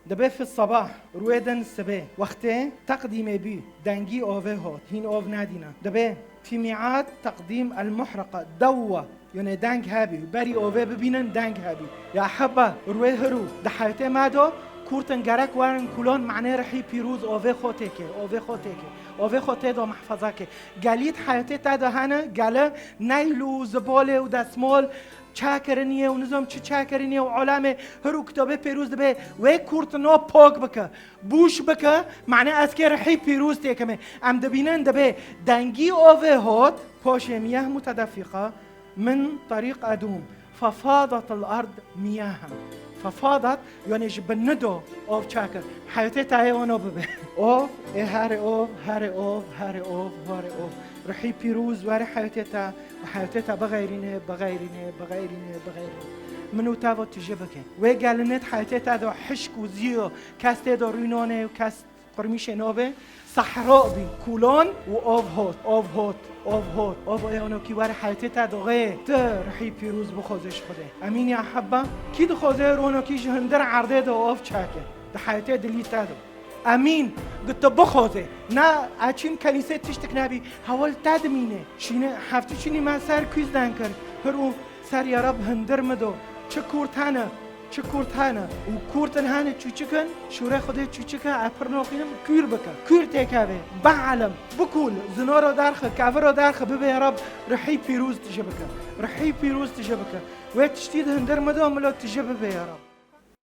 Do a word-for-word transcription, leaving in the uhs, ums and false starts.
Dibê fi sebah, rûyê din sibê, wextê teqdîmê bî, dengî ovê hot, hîn ov nedîne. Dibê fi mîad teqdîm el muhriqa, dewwa, yanê deng hebî, berî ovê bibînin deng hebî. Ya heba, rûyê hirû, di heyetê me do, kurtin gerek werin kulon, manê rihî pîrûz ovê xo têkê, ovê xo têkê, ovê xo tê do mehfeza kê. Gelî di heyetê te de hene, gele neyl û zibolê û desmol, çakiriniyê û nizam çi çakiriniyê û olamê hir û kitobê pêrûz dibê, wê kurtino pok bike, bûş bike, mane ez kê rihî pîrûz têkimê. Em dibînin dibê dengî ovê hot, poşê miyeh mutedefîqa, min terîq edûm, fefadat el ard miyaha. Fefadat, yanê ji bin nido ov çakir. Heyetê tayê ono bibe. Ov, ê herê ov, herê ov, herê ov, herê ov. Rihî pîrûz were heyetê te, û heyetê te bixeyrîne, bixeyrîne, bixeyrîne, bixeyrîne. Min û te va tije bike. Wê gelinê di heyetê te de hişk û ziyo, kes tê de rûnonê û kes qurmîşê nobe. Sehra bî, kulon û ov hot, ov hot, ov hot, ov ê onokî were heyetê te doxê. Ti rihî pîrûz bixoze ji Xwedê. Emîn ya hebba. Kî dixoze ronokî ji hundir erdê de ov çake? Di heyetê dilî te de. Emîn, gi tu bixwazê. Na, e çîn kenîsê tiştik nebî, hewil te dimîne. Şîne, heftû çînî me ser kûz den kir. Pir û ser ya Rab hundir mi do. Çi kurt hene, çi kurt hene. Û kurtin hene çûçikin, şûrê Xwedê çûçik e, e pir noxînim, kûr bike. Kûr têkeve, bielem, bikul, zinoro derxe, keviro derxe, bibe ya Rab, rihî pîrûz tije bike. Rihî pîrûz tije bike. Wê tiştî di hundir mi do, milo tije bibe ya Rab.